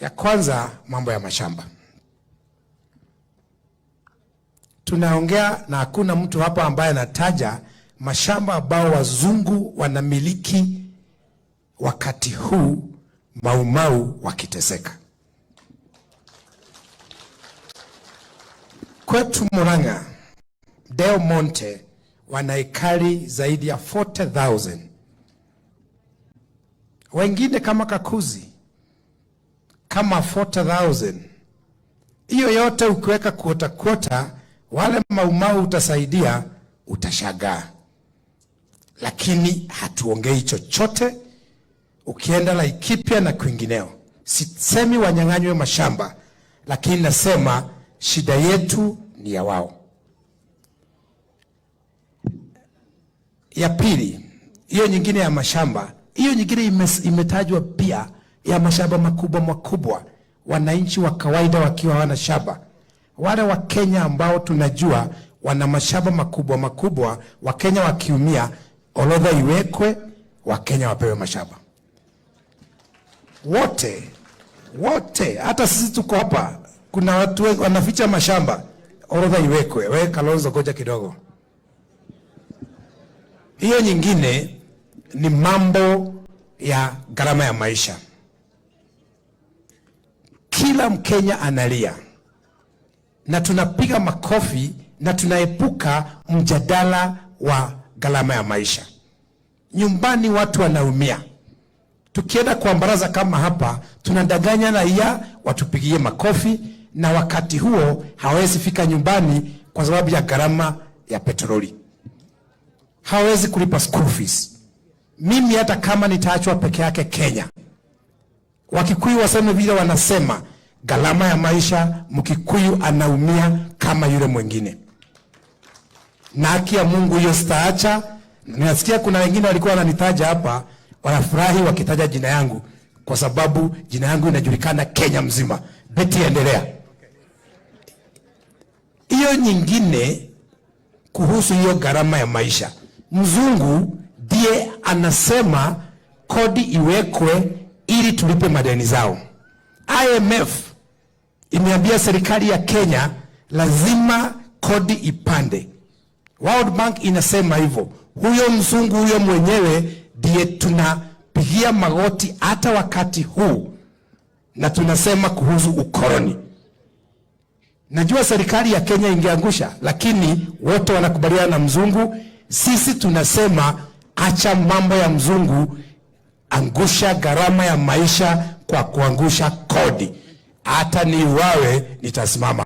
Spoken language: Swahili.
Ya kwanza, mambo ya mashamba. Tunaongea na hakuna mtu hapa ambaye anataja mashamba ambao wazungu wanamiliki wakati huu Maumau wakiteseka. Kwetu Murang'a, Del Monte wana ekari zaidi ya 40,000. Wengine kama Kakuzi kama 40,000. Hiyo yote ukiweka kuota kuota, wale Maumau utasaidia, utashagaa. Lakini hatuongei chochote. Ukienda Laikipia na kwingineo, sisemi wanyang'anywe mashamba, lakini nasema shida yetu ni ya wao. Ya pili, hiyo nyingine ya mashamba, hiyo nyingine imetajwa pia ya mashamba makubwa makubwa, wananchi wa kawaida wakiwa hawana shamba. Wale wa Kenya ambao tunajua wana mashamba makubwa makubwa, Wakenya wakiumia, orodha iwekwe, Wakenya wapewe mashamba. Wote, wote, hata sisi tuko hapa, kuna watu wengi wanaficha mashamba, orodha iwekwe. We Kalonzo, ngoja kidogo. Hiyo nyingine ni mambo ya gharama ya maisha. Kila Mkenya analia na tunapiga makofi na tunaepuka mjadala wa gharama ya maisha. Nyumbani watu wanaumia. Tukienda kwa baraza kama hapa, tunadanganya raia watupigie makofi, na wakati huo hawezi fika nyumbani kwa sababu ya gharama ya petroli. Hawezi kulipa school fees. Mimi hata kama nitaachwa peke yake Kenya, Wakikuyu waseme vile wanasema, gharama ya maisha, Mkikuyu anaumia kama yule mwingine. Na haki ya Mungu hiyo sitaacha. Ninasikia kuna wengine walikuwa wananitaja hapa, wanafurahi wakitaja jina yangu kwa sababu jina yangu inajulikana Kenya mzima. Beti, endelea. Hiyo nyingine kuhusu hiyo gharama ya maisha, mzungu ndiye anasema kodi iwekwe ili tulipe madeni zao. IMF imeambia serikali ya Kenya lazima kodi ipande. World Bank inasema hivyo. Huyo mzungu huyo mwenyewe ndiye tunapigia magoti hata wakati huu, na tunasema kuhusu ukoloni. Najua serikali ya Kenya ingeangusha, lakini wote wanakubaliana na mzungu. Sisi tunasema acha mambo ya mzungu, angusha gharama ya maisha kwa kuangusha kodi. Hata niuawe nitasimama.